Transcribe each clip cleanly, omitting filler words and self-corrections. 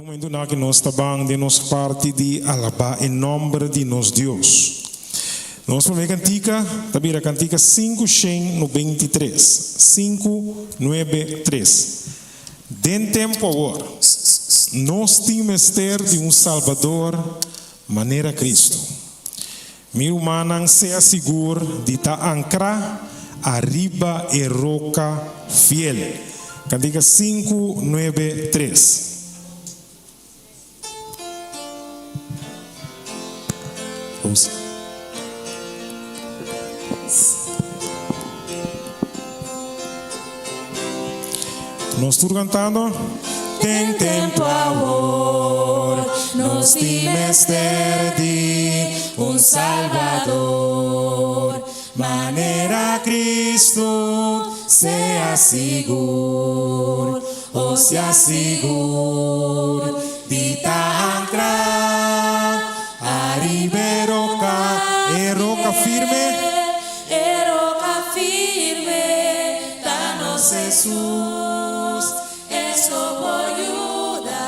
Momentunan aki nos ta ban den nos parti di alabá e nòmber di nos Dios. Nos promé kantika ta bira kantika 593, 593. Den tempu awor, nos tin mester di un Salbador manera Cristo. Mi rumannan sea sigur di ta ankrá ariba e roka fiel. Kantika 593. Nos tur cantando. Den tempo awor nos tin mester di un Salbador manera Cristo, sea sigur, o sea sigur di ta ancra ariba e roca, E roca firme. E roca firme ta nos Jesus, E so por yuda,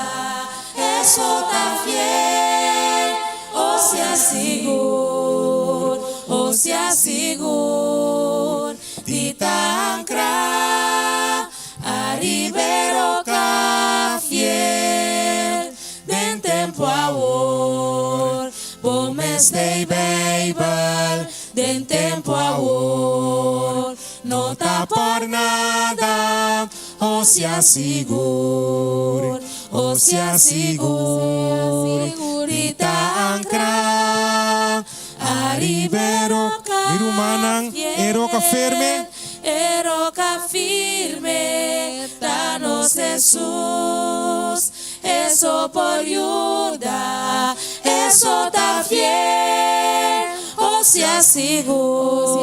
E so ta fiel, o sea sigur, o sea sigur di ta ancra ariba e roca fiel. Den tempo awor, bo mester Bijbel, den tempo awor, no ta por nada, o sea sigur, o sea sigur di ta ancra ariba e roca Mi rumannan, e roca firme. E roca firme ta nos Jesus, E so por yuda, E so ta fiel, o sea sigur,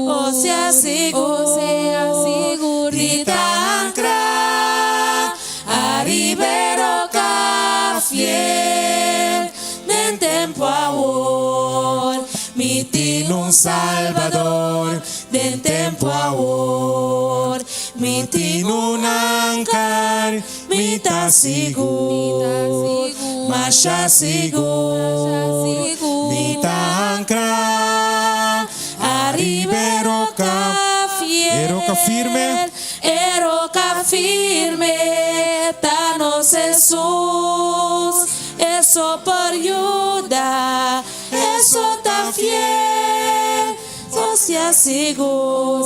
o sea sigur di ta ancra ariba e roca fiel. Den tempo awor mi tin un Salbador, den tempo awor mi tin un anker, mi ta sigur, masha sigur di ta ancra ariba e roca fiel. E roca firme. E roca firme ta nos Jesus, E so por yuda, E so ta fiel, o sea sigur,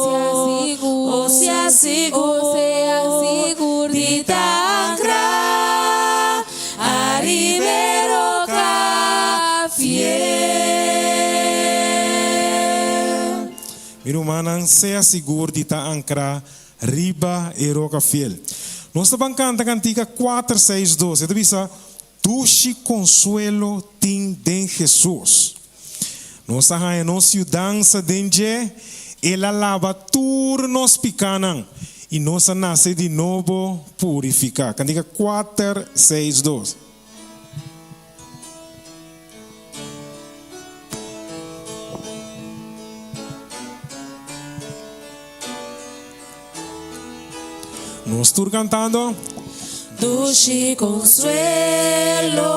o sea sigur di ta ancra ariba e roca fiel. Mi rumannan, sea sigur di ta ancra riba e roca fiel. Nos ta ban canta cantica 462. E ta bisa, Dushi consuelo tin den Jesus. Nos a haña nos yudansa den dje, El a laba tur nos picanan y nos a nace di nobo purifica. Cantica 462. Nos tur cantando. Dushi consuelo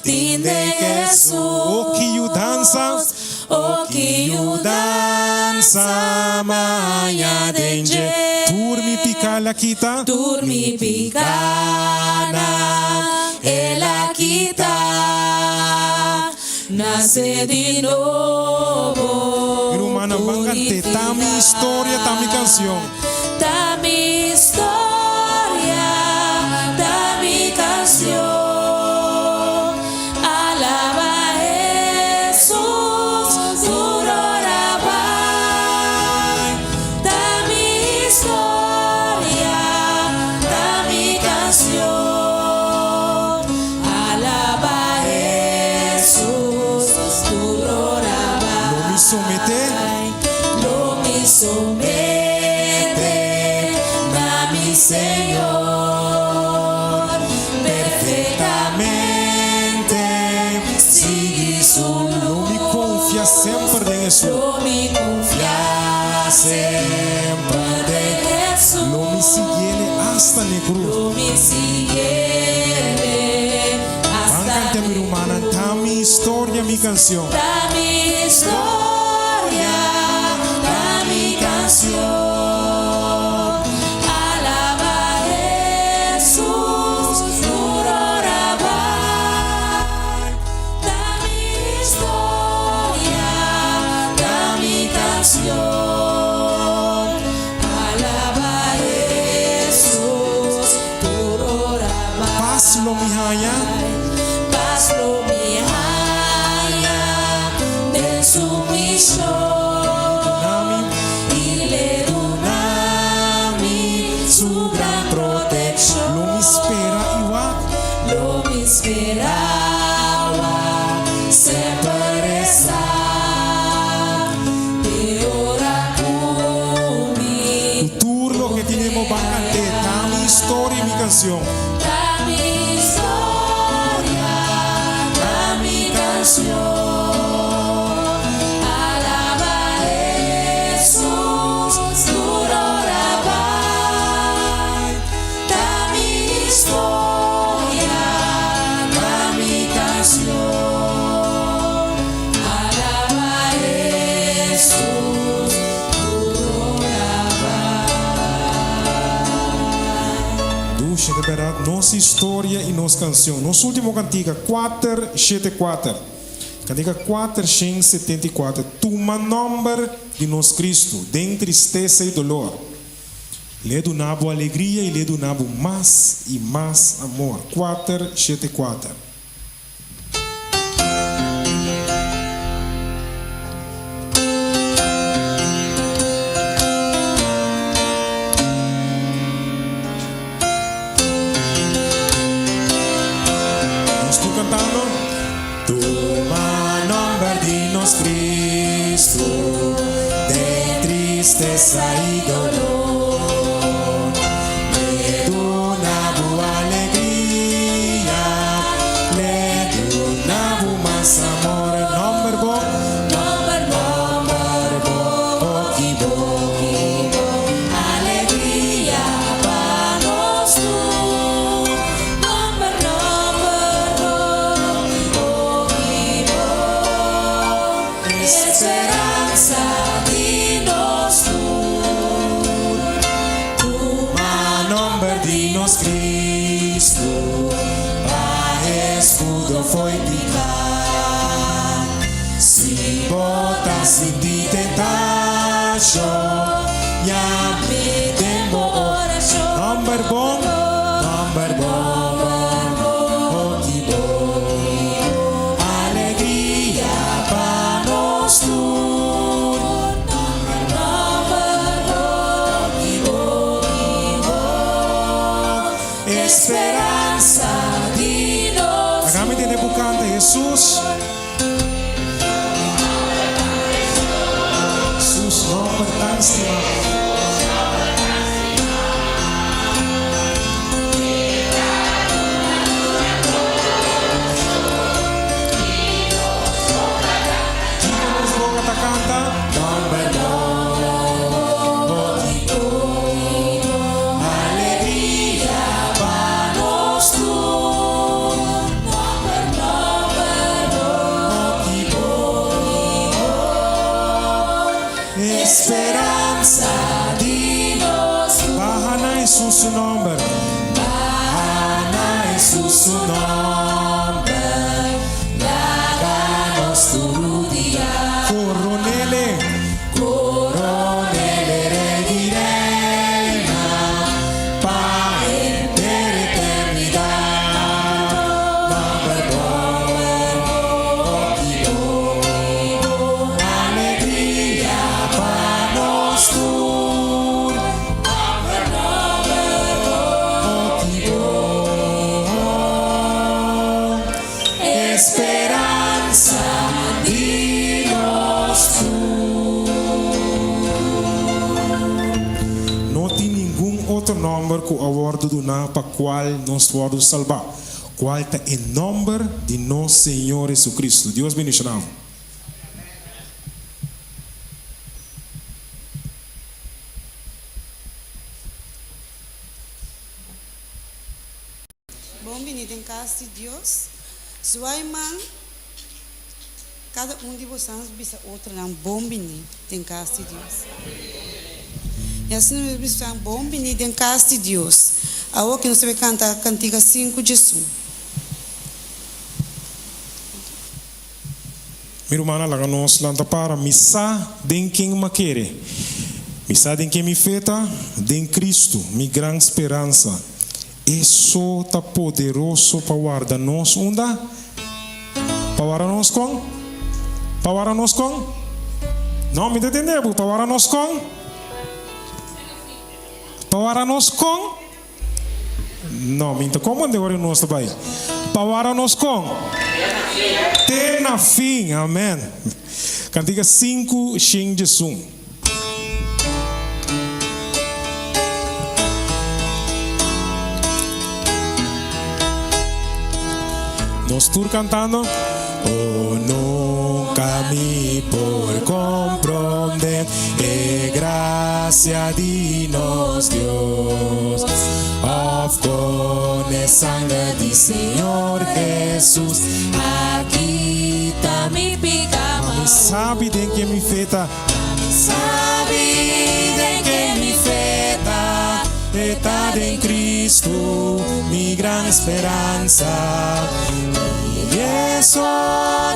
tin den Jesus. Oh, ki yudansa. Oh, ki yudansa m'a haña den dje. Tur mi pica el a kita. Tur mi picanan el a kita. Nace di nobo. Mi rumannan, ban cant'é. Ta mi historia, ta mi cancion. Ta mi historia, ta mi cancion. Alaba Jesus, tur ora bai. Ta mi historia, ta mi cancion. Alaba Jesus, tur ora bai. Lo mi somete. Lo mi somete na mi Señor, perfectamente sigui su luz. Lo mi confia semper den Jesus. Lo mi confia semper den Jesus. Lo mi siguiele hasta n'e cruz. Lo mi siguiele. historia, mi canción. Ta mi historia, ta mi canción. Alaba Hesus, tur ora bai. Ta mi historia, ta mi canción. Alaba Hesus, tur ora bai. Paz lo mi haña. Paz lo mi haña den sumisión. Duna mi. I l'e duna mi su gran protección. Lo mi spera i wak. Lo mi spera wak semper e sa. Te ora ku mi. Tur loke tin den bo ban kant'é. Ta mi historia i mi kansion. Ta mi historia, ta mi kansion. Alaba Hesus, tur ora bai. Ta mi historia, ta mi kansion. Alaba Hesus, tur ora bai. Dushi, di bèrdat, nos historia i nos kansion. Nos último kantika, 474. Kantika 474. Tuma nòmber di nos Kristu den tristesa i dolor. L'e duna bo alegria i l'e duna bo mas i mas amor. 474. Nos tur cantando. Tuma nomber di nos Cristo den tristesa y dolor. L'e duna bo alegria, l'e duna bo mas amor. Nomber bo, Nomber nomber bo, hoki bo. Alegria pa nos tur. Nomber, nomber bo, hoki bo. Speransa di nos tur. Tuma nomber di nos Cristo, pa escudo fo'i pica. Si bo ta sinti tentacion, yam'e den bo oracion. Nomber bo, nomber bo, hoki bo. Alegria pa nos tur. Nomber hoki bo. Speransa di nos Laga mi tende bo canta Jesus. Jesus nomber tan stima. Kiko nos boca ta canta? Nomber bo, hoki bo. Alegria pa nos tur. Nomber, nomber hoki bo. Speransa di nos tur. Baha na Jesus su nomber. Baha na Jesus su nomber. Laga nos tur rudia. Coronele. Coronele rey di reina. Pa henter eternidad. Nomber bo, hoki bo. Alegria pa nos tur. Hoki bo. Speransa di nos tur. No tin ningun otro nomber cu a wordo duna pa cual nos wordo salba, cual ta e nomber di nos Señor Jesucristo. Dios bendiciona bo. Bon bini den cas di Dios. Zwaai man. Kada un di bosan bisa otronan bon bini den kas di Dios. I asina nos bisa bon bini den kas di Dios. Awor ki nos ta bai kanta kantiga sinku Jesu. Mi rumannan, laga nos lanta para. Mi sa den ken m'a kere. Mi sa den ken mi fe ta, den Cristo, mi gran speransa. E so ta poderoso pa warda nos unda? Pa warda nos kon? Pa warda nos kon? No, mi ta tende bo. Pa warda nos kon? Pa warda nos kon? No, mi ta komprende ora nos ta bai. Pa warda nos kon? Te na fin. Amen. Kantika sinku shin djesun. Nos tur cantando. Oh, nunca mi por comprende e gracia di nos Dios, of con e sangre di Señor Jesús a kita mi pica. Ma mi sabi den ken mi fe ta. Mi sabi den ken mi fe ta. E ta den Cristo, mi gran speransa. I eso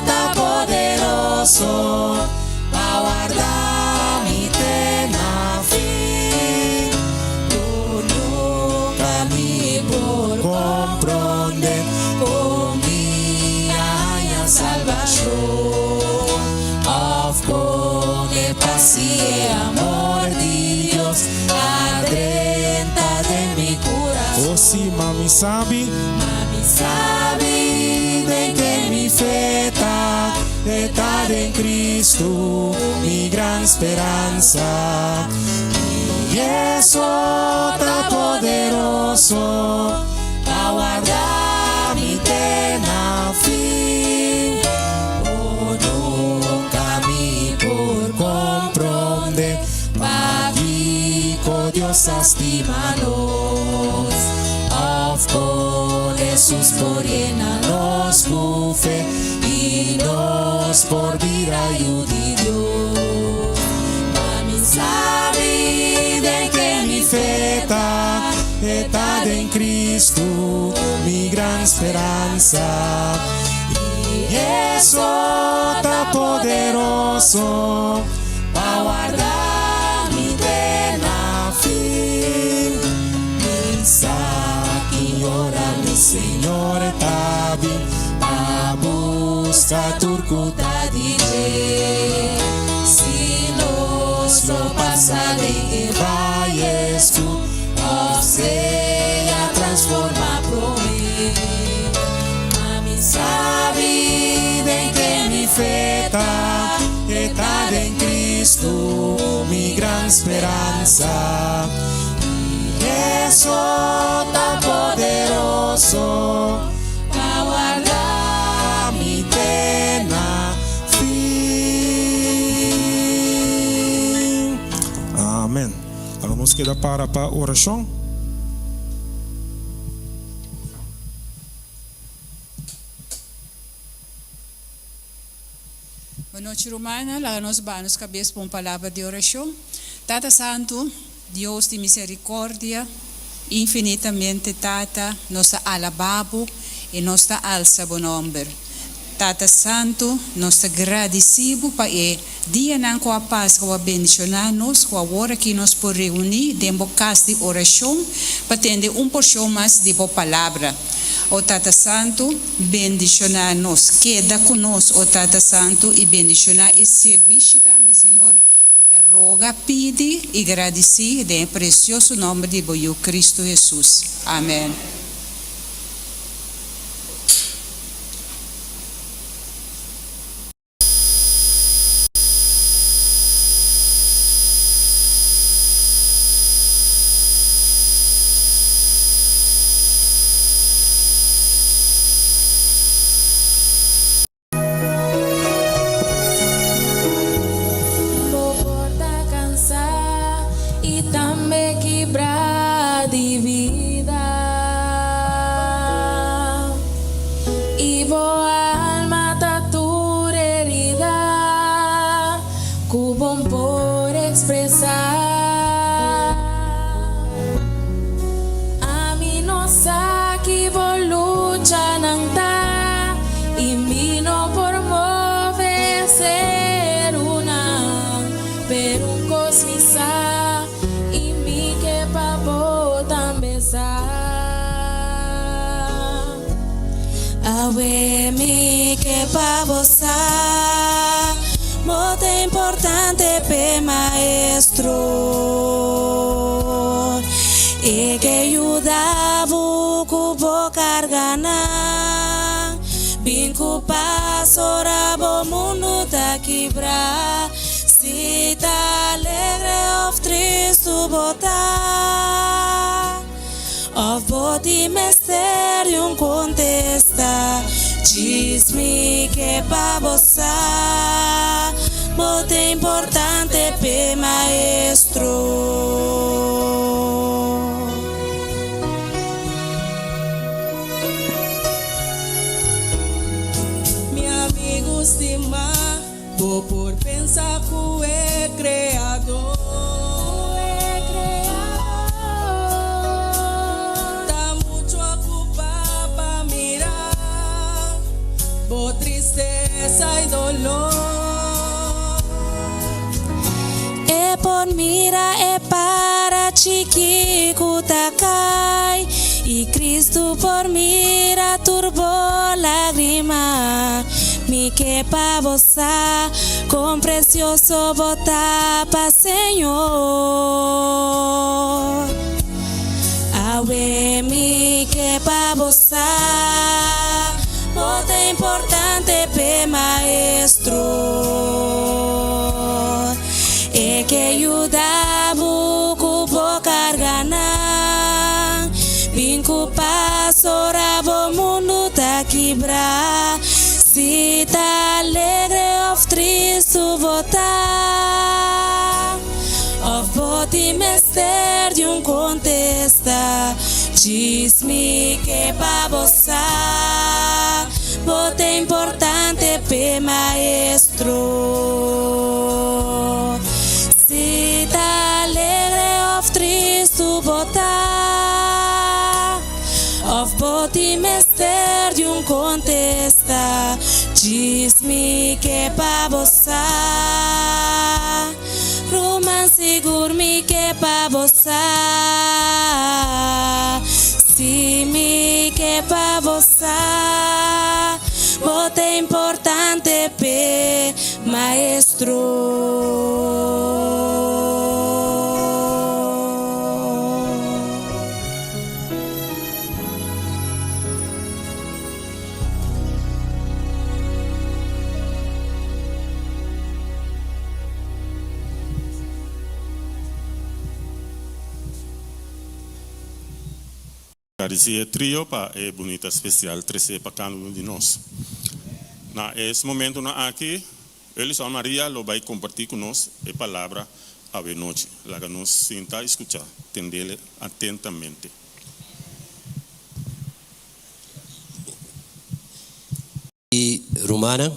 ta poderoso pa warda mi te na fin. Ku nunka mi por Comprende kon mi a haña salbashon, òf kon e pas i e amor di Dios a drenta den mi kurason. Oh sí, ma mi sabi. Ma mi sabi den ken mi fe ta, E ta den Cristo, mi gran speransa. I eso ta poderoso pa warda mi te na fin. Oh, nunka mi por Comprende pakiko Dios a stima nos, òf kon Hesus por yena nos ku fe i nos por bira yu di Dios. Ma mi sabi den ken mi fe ta, E ta den Cristo, mi gran speransa. I eso ta poderoso pa warda mi te na fin. Mi sa ki ora mi Señor ta bin pa busca tur ku ta di dje. Si nos lo pasa den e vaye skur òf sea transformá promé. Ma mi sabi den ken mi fe ta, E ta den Cristo, mi gran speransa. I eso ta poderoso pa warda mi te na fin. Amen. Laga nos keda para pa orashon. Bo nochi rumannan, laga nos baha nos kabes pa un palabra di orashon. Tata Santu, Dios di misericordia, infinitamente Tata, nos ta alaba Bo i nos ta alsa Bo nomber. Tata Santu, nos ta gradisi Bo pa e dianan ku a pasa ku a bendishoná nos ku awor aki nos por reuní den Bo kas di orashon pa tende un porshon mas di Bo Palabra. O Tata Santu, bendishoná nos. Keda ku nos, o Tata Santu, i bendishoná e sirbishi tambe, Señor. Mi ta roga, pidi i gradisí den e presioso nòmber di Bo Yu Kristu Hesus. Amèn. Bo por ta cansá i tambe kibrá di bida. Awe mi ke pa bo sa, bo ta importante p'e Maestro. E ke yuda bo ku bo karganan. Bin ku pas ora bo mundu ta kibra. Si ta alegre òf tristu bo ta. Òf bo tin mester di un kontesta, djis mi ke pa bo sa, bo ta importante p'e Maestro. Mi amigu stimá, Bo por pensa ku e Kreador ta muchu okupá pa mira bo tristesa i dolor? E por mira e para chikí ku ta kai, i Kristu por mira tur bo lágrima. Mi ke pa bo sa kon presioso bo ta pa Señor. Awe mi ke pa bo sa bo ta importante p'e Maestro. E ke yuda bo ku bo karganan. Bin ku pas ora bo mundu ta kibra. Si ta alegre òf tristu bo ta, òf bo tin mester di un kontesta, djis mi ke pa bo sa, bo ta importante p'e Maestro. Si ta alegre òf tristu bo ta. Of bo tin mester di un kontesta, djis mi ke pa bo sa. Ruman sigur mi ke pa bo sa. Si mi ke pa bo sa, bo ta importante p'e Maestro. Gradisí e trio pa e bunita spesial tresé pa kada unu di nos. Na es momentunan aki, Elison Maria lo bai kompartí ku nos e palabra awe nochi. Laga nos sinta i skuchá, tendele atentamente. I rumannan.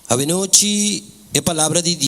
Awenochi e palabra di.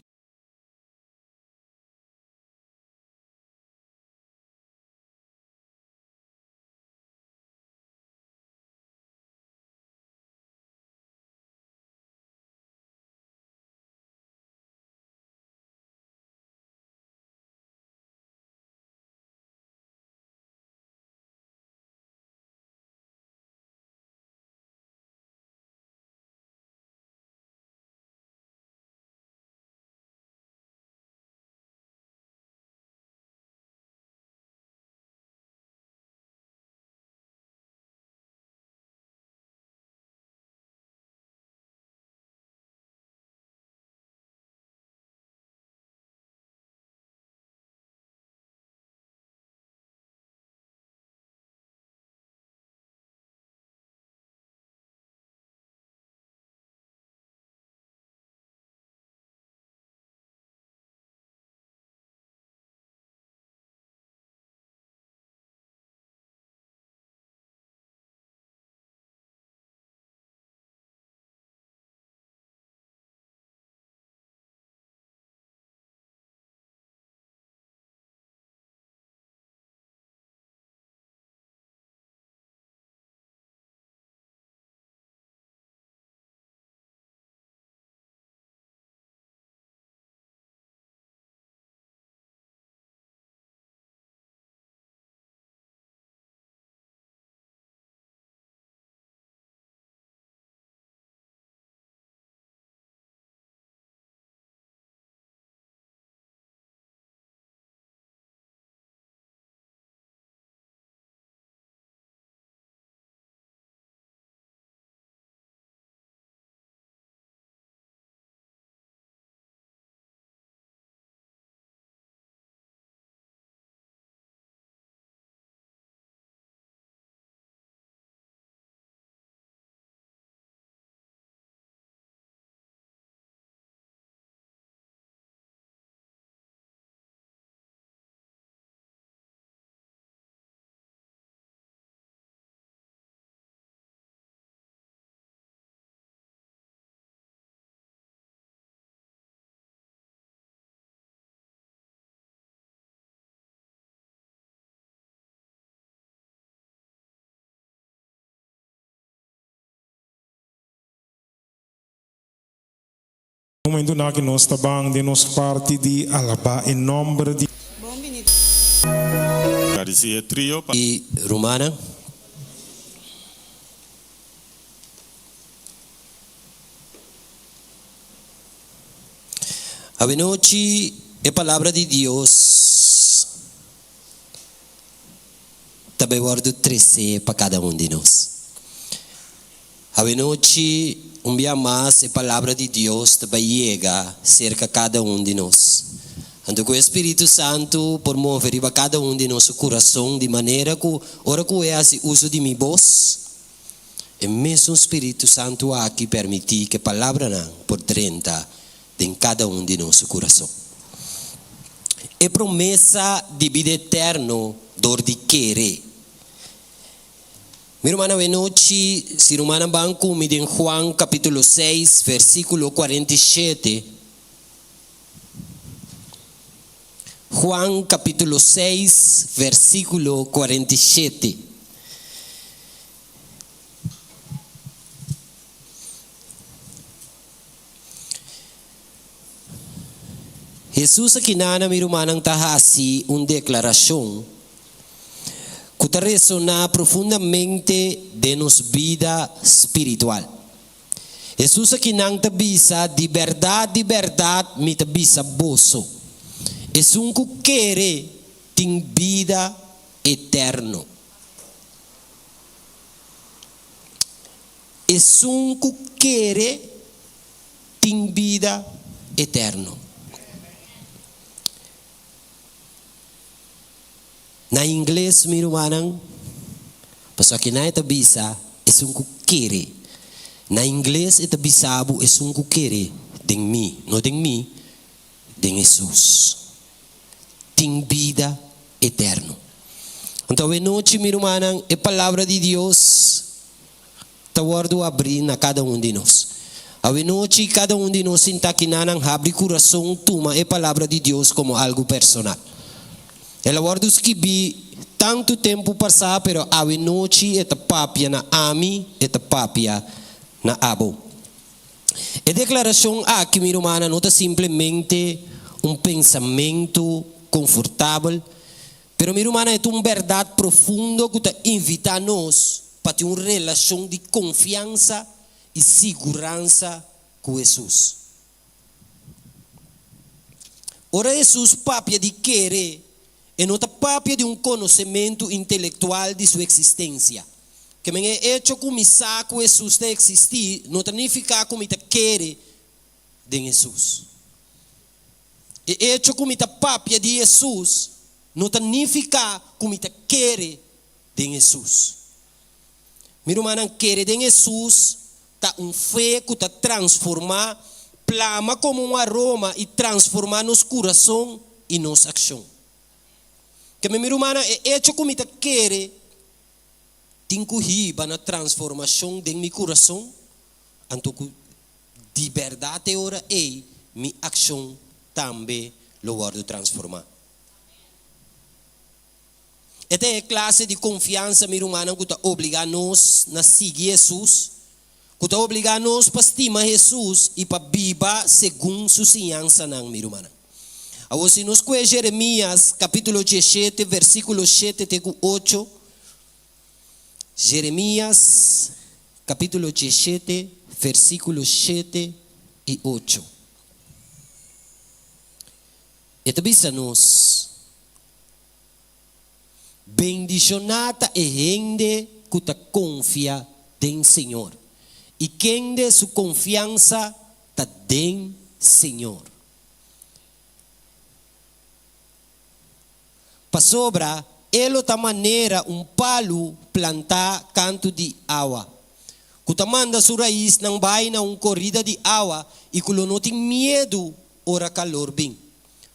Momentunan aki nos ta ban den nos parti di alabá e nòmber di. Bon bini. Gradisí e trio pa. I rumannan. Awenochi e palabra di Dios ta bai wòrdu tresé pa kada un di nos. Awenochi un bia mas e palabra di Dios ta bai yega serka kada un di nos. Anto ku e Spiritu Santu por move riba kada un di nos su kurason di manera ku ora ku e hasi uso di mi bos, E mesun Spiritu Santu aki permití ku e palabranan por drenta den kada un di nos su kurason. E promesa di bida eterno dor di kere. Mi rumannan, awenochi, si rumannan ban ku mi den Juan kapítulo seis, versíkulo 47. Juan kapítulo seis, versíkulo 47. Hesus aki nana, mi rumannan, ta hasi un deklarashon ku ta resoná profundamente den nos bida spiritual. Hesus aki nan ta bisa, Di bèrdat, di bèrdat, mi ta bisa boso, esun ku kere tin bida eterno. Esun ku kere tin bida eterno. Na ingles, mi rumannan, pasobra kinan e ta bisa esun ku kere. Na ingles e ta bisa bo esun ku kere den mi, no den mi, den Hesus. Tin bida eterno. Anto awenochi, mi rumannan, e Palabra di Dios ta wòrdu abrí na kada un di nos. Awenochi, kada un di nos sinta kinanan habri kurason tuma e Palabra di Dios komo algu personal. El a wòrdu skibí tantu tempu pasá, pero awenochi e ta papia na ami, e ta papia na abo. E deklarashon aki, mi rumannan, no ta simplemente un pensamentu konfortabel, pero mi rumannan, e ta un bèrdat profundo ku ta invitá nos pa tin un relashon di konfiansa i siguransa ku Hesus. Ora Hesus papia di kere, e no ta papia di un konosementu intelektual di su eksistensia. Ke men e echo ku mi sa ku Hesus ta eksistí no ta nifiká ku mi ta kere den Hesus. E echo ku mi ta papia di Hesus no ta nifiká ku mi ta kere den Hesus. Mi rumannan, kere den Hesus ta un fe ku ta transformá, plama komo un aroma i transformá nos kurason i nos akshon. Ke men mi rumannan, e echo ku mi ta kere tin ku hiba na transformashon den mi kurason, anto ku di bèrdat e ora ei mi akshon tambe lo wòrdu transformá. E ta e klase di konfiansa, mi rumannan, ku ta obligá nos na sigui Hesus, ku ta obligá nos pa stima Hesus i pa biba segun su siñansanan, mi rumannan. Awor, si nos kue Jeremias kapítulo diesshete, versíkulo shete te ku ocho, Jeremias kapítulo diesshete, versíkulo shete i ocho, e ta bisa nos, Bendishoná ta e hende ku ta konfia den Señor, i kende su konfiansa ta den Señor. Pasobra e lo ta manera un palu plantá kantu di awa, ku ta manda su raisnan bai na un korida di awa i ku lo no tin miedu ora kalor bin.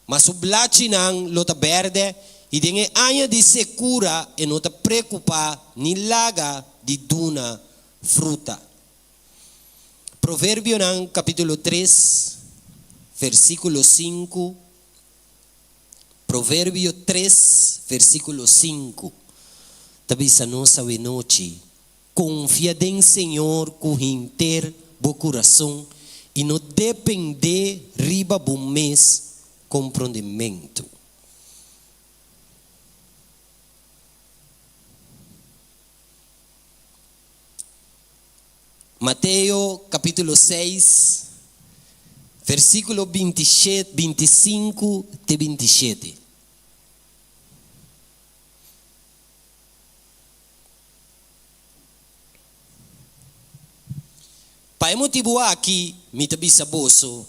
Ma su blachinan lo ta bèrdè i den e aña di sekura e no ta preokupá ni laga di duna fruta. Proverbionan kapítulo tres, versíkulo sinku Proverbio tres, versíkulo sinku ta bisa nos awenochi, Konfia den Señor ku henter bo kurason. i no dependé riba bo mes komprondementu. Mateo kapítulo seis, versíkulo bintishete, bintisinku te bintishete. Pa e motibu aki mi ta bisa boso,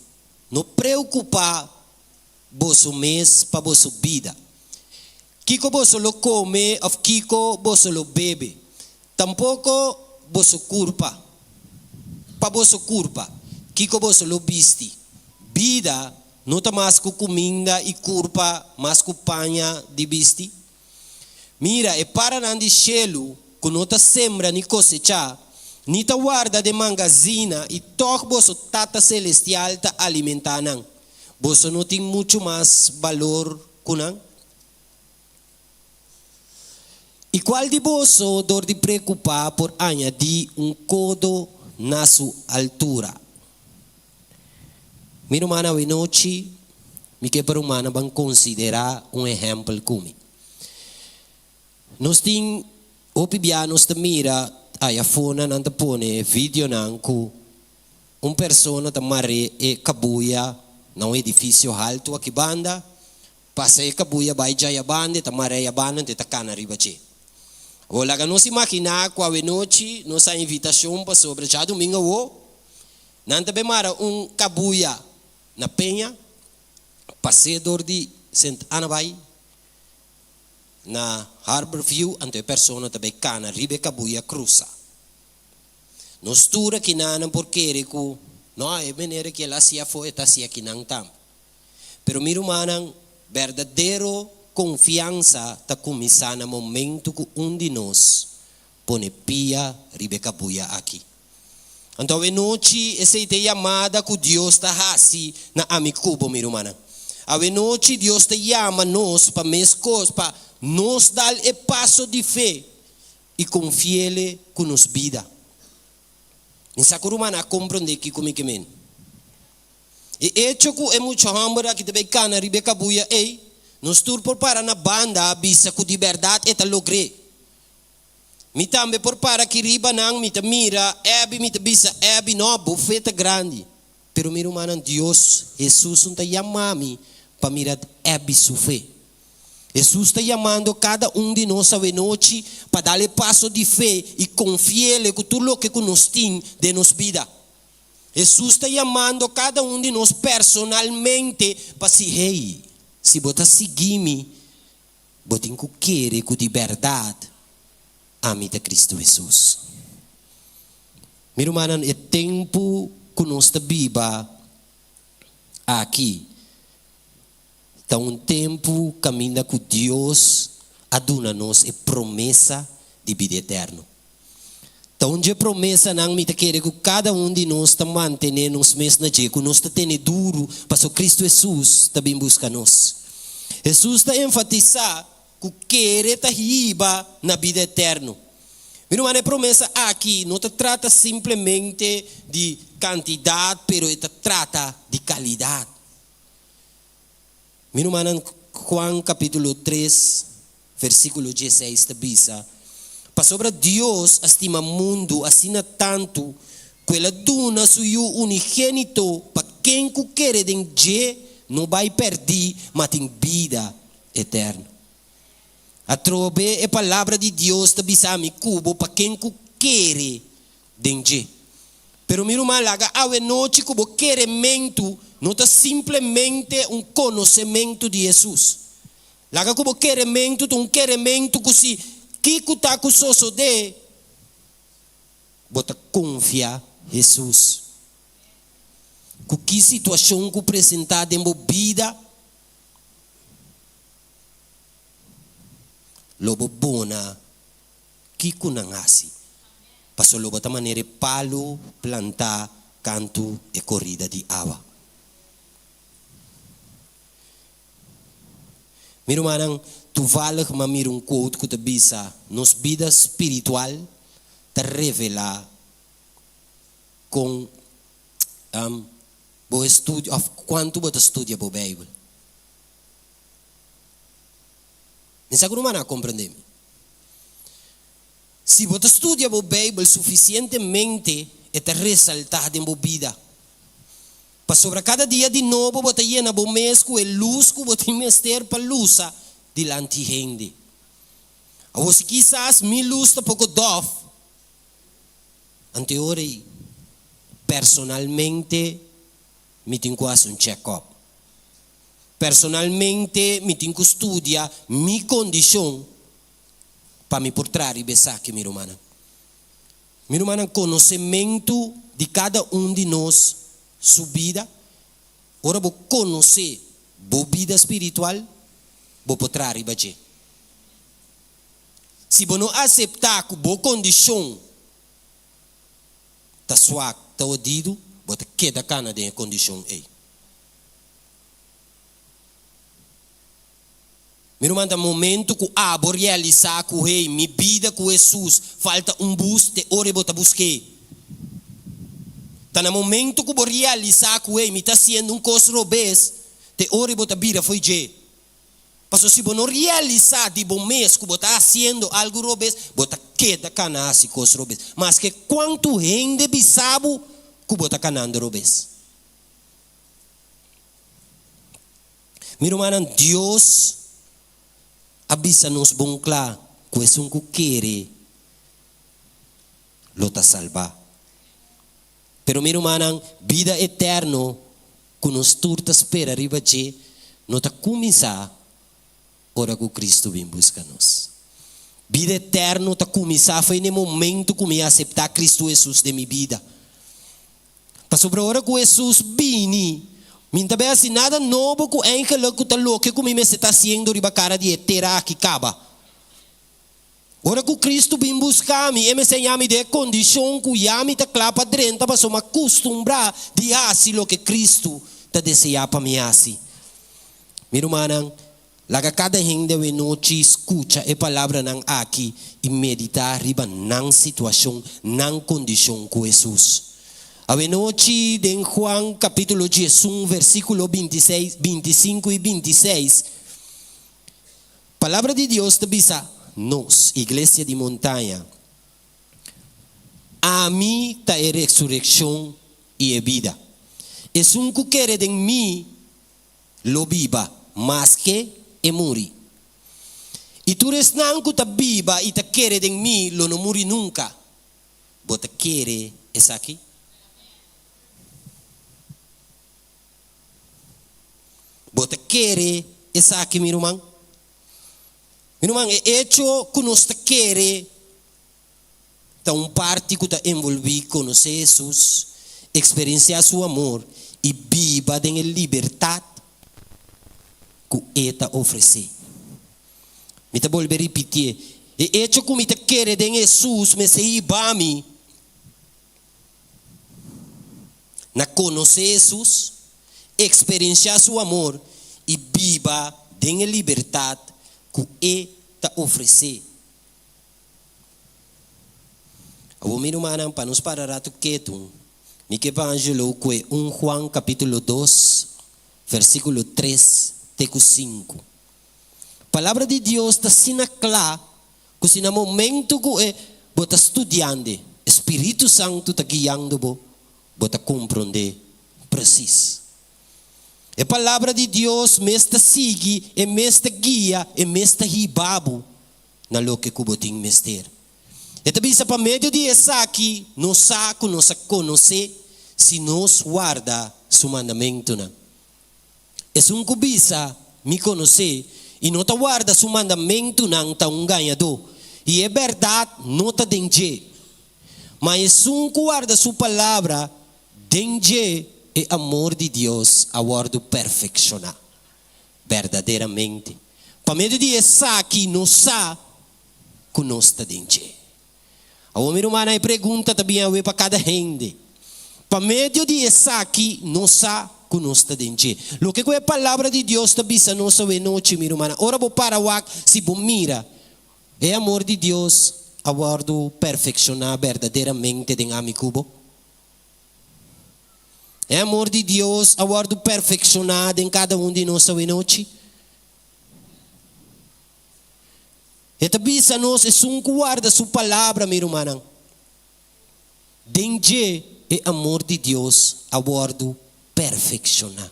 no preokupá boso mes pa boso bida, kiko boso lo kome òf kiko boso lo bebe, tampoko boso kurpa, pa boso kurpa, kiko boso lo bisti. Bida no ta mas ku kuminda i kurpa mas ku paña di bisti? Mira e paranan di shelu ku no ta sembra ni kosechá, ni ta warda den mangazina i tòg boso Tata Selestial ta alimentá nan. Boso no tin muchu mas balor ku nan? I kual di boso dor di preokupá por añadí un kodo na su altura? Mi ruman awenochi mi ke pa rumannan ban konsiderá un ehèmpel ku mi. Nos tin hopi bia nos ta mira aya afónan nan ta pone videonan ku un persona ta mar'é e kabuya na un edifisio haltu aki banda, pasa e kabuya bai djaya banda e ta mar'é aya banda anto e ta kana riba dje. Awor laga nos imaginá ku awenochi nos a invitashon pasobra djadumingu awo Nan ta bay mara un cabuya na peña, pas'é dor di Sint Anna bay na Harbor View, anto e persona ta bay cana riba e cabuya crusa. Nos tur akinanan por kere cu no, e manera cu el a haci afo e ta haci akinan tambe. Pero mi rumannan, berdadero confiansa ta cuminsa na momento cu un di nos pone pia riba e cabuya aki. Anto awe nochi esei ta e yamada ku Dios ta hasi na ami ku bo, mi rumannan. Awe nochi Dios ta yama nos pa meskos pa nos dal e paso di fe i konfi'El ku nos bida. Mi sa ku rumannan a komprondé kiko mi ke men. E echo ku e mucha hòmber aki ta bai kana riba e kabuya ei, nos tur por para na banda bisa ku di bèrdat e ta logr'é. Mi tambe por para aki riba nan, mi ta mira Abby, mi ta bisa Abby, no, bo fe ta grandi. Pero mi rumannan, Dios, Hesus un ta yama mi pa mira Abby su fe. Hesus ta yamando kada un di nos awenochi pa dal e paso di fe i konfi'El ku tur loke ku nos tin den nos bida. Hesus ta yamando kada un di nos personalmente pa si, Hey, si bo ta sigui mi, Bo tin ku kere ku di bèrdat ami ta Kristu Hesus. Mi rumannan, e tempu ku nos ta biba aki ta un tempu kaminda ku Dios a duna nos e promesa di bida eterno. Ta un dje promesanan mi ta kere ku kada un di nos ta mantené nos mes na dje, ku nos ta tene duru pasobra Kristu Hesus ta bin buska nos. Hesus ta enfatisá ku kere ta hiba na bida eterno. Mi ruman, e promesa aki no ta trata simplemente di kantidat, pero e ta trata di kalidat. Mi rumannan, Juan kapítulo tres, versíkulo dieseis ta bisa, Pasobra Dios a stima mundu asina tantu ku el a duna su Yu unigénito pa ken ku kere den dje no bai pèrdí ma tin bida eterno. Atrobe e Palabra di Dios ta bisa mi ku bo pa ken ku kere den dje. Pero mi ruman, laga awe nochi ku bo kerementu no ta simplemente un konosementu di Hesus. Laga ku bo kerementu ta un kerementu ku si kiko ta ku sosodé, bo ta konfia Hesus. Ku ki situashon ku presentá den bo bida, lo bo bona Kiko nan hasi? Paso lo bo ta manera e palu plantá kantu e korida di awa. Mi rumannan, tuvallig m'a mira un quote ku ta bisa, Nos bida spiritual ta revelá kon. Bo estudio òf kuantu bo ta studia bo Beibel? Mi sa ku rumannan a komprendé mi. Si bo ta studia bo Beibel sufisientemente, e ta resaltá den bo bida. Pasobra kada dia di nobo bo ta yena bo mes ku e lus ku bo tin mester pa lusa dilanti hende. Awor si kisas mi lus ta poko dòf, anteora ei personalmente mi tin ku hasi un chèkòp. Personalmente mi tin ku studia mi kondishon pa mi por traha riba esaki, mi rumannan. Mi rumannan, konosementu di kada un di nos su bida, ora bo konosé bo bida spiritual, bo por traha riba dje. Si bo no aseptá ku bo kondishon ta swak, ta hodidu, bo ta keda kana den e kondishon ei. Mi ruman, ta momento ku abo realisá ku hey, mi bida ku Hesus falta un bus, te ora bo ta busk'é. Ta na momento ku bo realisá ku hey, mi ta hasiendo un kos robes, te ora bo ta bira fo'i dje. Pasobra si bo no realisá di bo mes ku bo ta hasiendo algu robes, bo ta keda kana hasi kos robes, maske kuantu hende bisa bo ku bo ta kanando robes. Mi rumannan, Dios a bisa nos bon kla ku esun ku kere lo ta salbá. Pero mi rumannan, bida eterno ku nos tur ta spera riba dje no ta kuminsá ora ku Kristu bin buska nos. Bida eterno ta kuminsá fo'i n'e momentu ku mi aseptá Kristu Hesus den mi bida. Pasobra ora ku Hesus bini, mi no ta bai hasi nada nobo ku eingelik ku ta loke ku mi mester ta hasiendo riba kara di e tera aki kaba. Ora ku Kristu bin buska mi, e mester haña mi den e kondishon ku ya mi ta kla pa drenta pasobra mi a kustumbrá di hasi loke Kristu ta deseá pa mi hasi. Mi rumannan, Laga kada hende awenochi skucha e palabranan aki i meditá riba nan situashon, nan kondishon ku Hesus. Awenochi den Juan kapítulo diesun versíkulo bintiseis, bintisinku i bintiseis, Palabra di Dios ta bisa nos, Iglesia di Montaña, Ami ta e resurekshon i e bida. Esun ku kere den mi, lo biba maske e muri. I tur esnan ku ta biba i ta kere den mi lo no muri nunka. Bo ta kere esaki? Bo ta kere esaki, mi ruman? Mi ruman, e echo ku nos ta kere ta un parti ku ta envolví konosé Hesus, eksperensiá su amor i biba den e libertat ku e ta ofresé. Mi ta bolbe ripitié, e echo ku mi ta kere den Hesus mester hiba mi na konosé Hesus, eksperensiá su amor i biba den e libertat ku e ta ofresé. Awor mi rumannan, pa nos para ratu ketu, mi ke pa Angelo kue un Juan kapítulo dos, versíkulo tres te ku sinku. Palabra di Dios ta asina kla ku si na momentu ku e bo ta studiand'e, e Spiritu Santu ta guiando bo, bo ta komprondé presis. E Palabra di Dios mes ta sigui, e mes ta guia, e mes ta hiba bo na loke ku bo tin mester. E ta bisa pa medio di esaki nos sa ku nos a konosé si nos warda su mandamentunan. Esun ku bisa, Mi konosé, i no ta warda su mandamentunan ta un gañadó, i e bèrdat no ta den dje. Ma esun ku warda su palabra, den dje e amor di Dios a wòrdu perfekshoná. Berdaderamente, pa medio di esaki nos sa ku nos ta den dje. Awor, mi rumannan, e pregunta ta bin awe pa kada hende. Pa medio di esaki nos sa ku nos ta den dje. Loke ku e Palabra di Dios ta bisa nos awe nochi, mi rumannan, ora bo para wak, si bo mira, e amor di Dios a wòrdu perfekshoná berdaderamente den ami ku bo? E amor di Dios a wòrdu perfekshoná den kada un di nos awenochi? E ta bisa nos, Esun ku warda su palabra, mi rumannan, den dje e amor di Dios a wòrdu perfekshoná.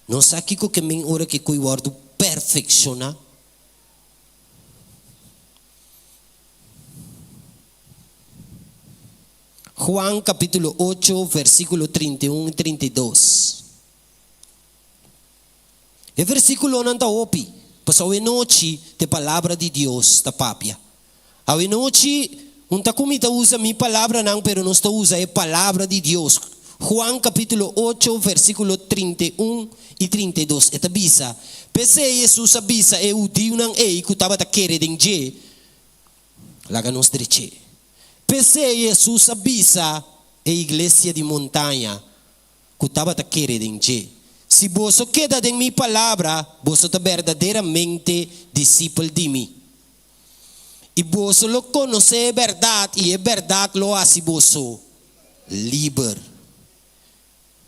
Nos sa kiko ke men ora ke koi wòrdu perfekshoná? Juan kapítulo ocho, versíkulo 31 i 32. E versíkulonan ta hopi, pasobra awenochi ta e Palabra di Dios ta papia. Awenochi un ta ku mi ta usa mi palabranan, pero nos ta usa e Palabra di Dios. Juan kapítulo ocho, versíkulo 31 i 32, e ta bisa, P'esei Hesus a bisa e hudiunan ei ku tabata kere den dje, Laga nos drech'é. P'esei Hesus a bisa e iglesia di montaña ku tabata kere den dje, Si boso keda den mi palabra, boso ta berdaderamente disipel di mi. I boso lo konosé e bèrdat, i e bèrdat lo hasi boso liber.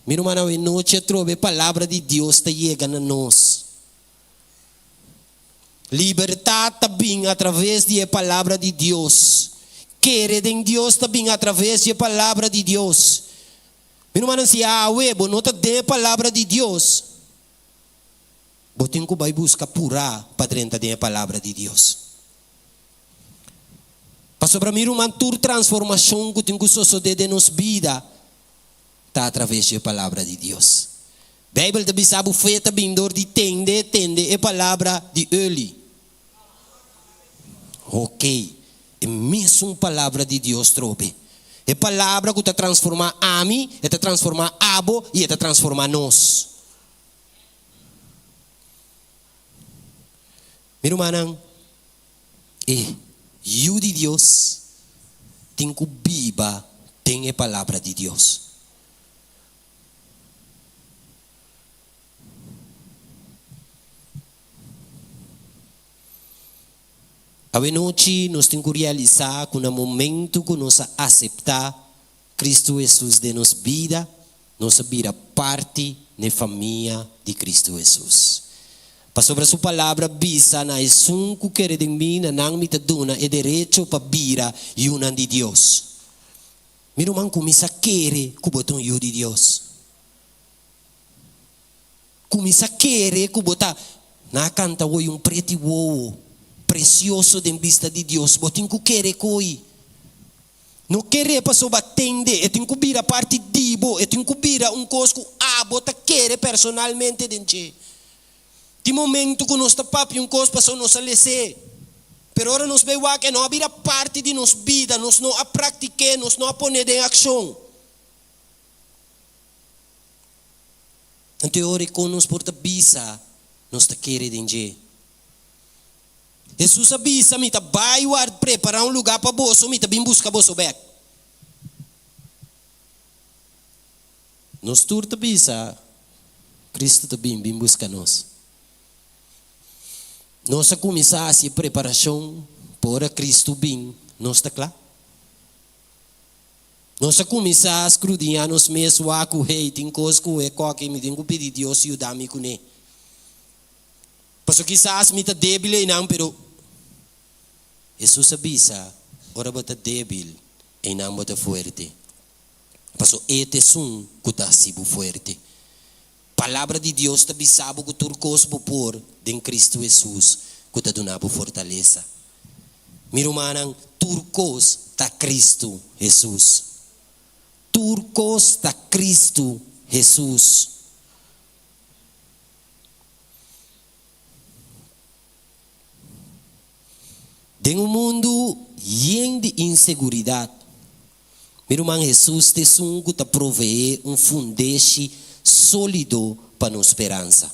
Mi rumannan, awe nochi atrobe e palabra di Dios ta yega na nos. Libertat ta bin atraves di e Palabra di Dios. Kere den Dios ta bin atraves di e Palabra di Dios. Mi rumannan, si awe bo no ta den e Palabra di Dios, bo tin ku bai buska purá pa drenta den e Palabra di Dios. Pasobra mi ruman, tur transformashon ku tin ku sosodé den nos bida ta atraves di e Palabra di Dios. Bijbel ta bisa bo fe ta bin dor di tende, tende e palabra di Eli. Ok, e mesun palabra di Dios trobe. E palabra ku ta transformá ami, e ta transformá abo i e ta transformá nos. Mi rumannan, e Yu di Dios tin ku biba den e palabra di Dios. Awenochi nos tin ku realisá ku na momentu ku nos a aseptá Kristu Hesus den nos bida, nos a bira parti n'e famia di Kristu Hesus. Pasobra Su Palabra bisa, Na esun ku kere den mi, na nan mi ta duna e derecho pa bira yunan di Dios. Mi ruman kuminsá kere ku bo ta un yu di Dios. Kuminsá kere ku bo ta Na a kanta woi un preti wowo presioso den bista di Dios. Bo tin ku kere koi. No kere pasobra a tende, e tin ku bira parti di bo, e tin ku bira un kos ku abo ta kere personalmente den dje. Tin momento ku nos ta papia un kos pasobra nos a les'é. Pero ora nos bai wak e no a bira parti di nos bida, nos no a praktik'é, nos no a pon'é den akshon. Anto e ora kon nos por ta bisa nos ta kere den dje? Hesus a bisa, Mi ta bai ward prepará un lugá pa boso, mi ta bin buska boso bèk. Nos tur ta bisa, Cristo ta bin bin buska nos. Nos a kuminsá hasi e preparashon pa ora Cristo bin, nos ta kla. Nos a kuminsá skrudiñá nos mes wak ku, hey, tin kos ku e koki, mi tin ku pidi Dios yuda mi kuné. Pasobra kisas mi ta débil einan, pero Hesus a bisa, ora bo ta débil, einan bo ta fuerte. Paso e ta esun ku ta hasi bo fuerte. Palabra di Dios ta bisa bo ku tur kos bo por den Kristu Hesus ku ta duna bo fortalesa. Mi rumannan, tur kos ta Kristu Hesus. Tur kos ta Kristu Hesus. Den un mundu yen di inseguridat, mi ruman Hesus ta esun ku ta proveé un fundeshi sólido pa nos speransa.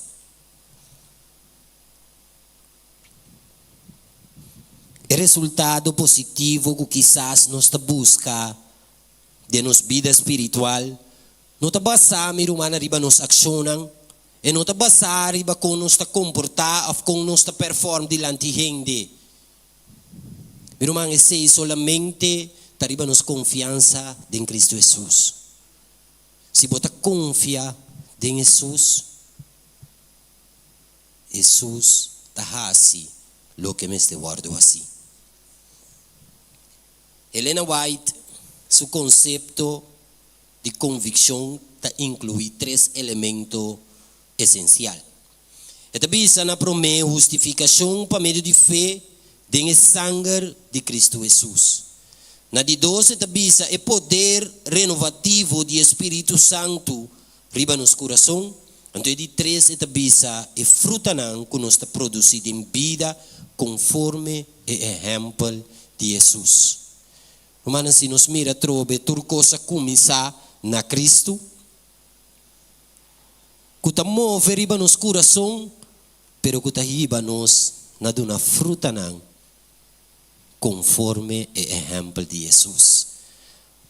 E resultado positivo ku kisas nos ta buska den nos bida spiritual no ta basá, mi rumannan, riba nos akshonnan, E no ta basá riba kon nos ta komportá òf kon nos ta pèrfòrm dilanti hende. Mi ruman, esei solamente ta riba nos konfiansa den Kristu Hesus. Si bo ta konfia den Hesus, Hesus ta hasi loke mester wòrdu hasí. Elena White su konsepto di konvikshon ta inkluí tres elemento esensial. E ta bisa na promé hustifikashon pa medio di fe den e sanger di Kristu Hesus. Na di dos e ta bisa e poder renovativo di e Spiritu Santu riba nos kurason. Anto e di tres e ta bisa e frutanan ku nos ta produsí den bida konforme e ehèmpel di Hesus. Rumannan, si nos mira atrobe tur kos a kuminsá na Kristu, ku ta move riba nos kurason, pero ku ta hiba nos na duna frutanan konforme e ehèmpel di Hesus.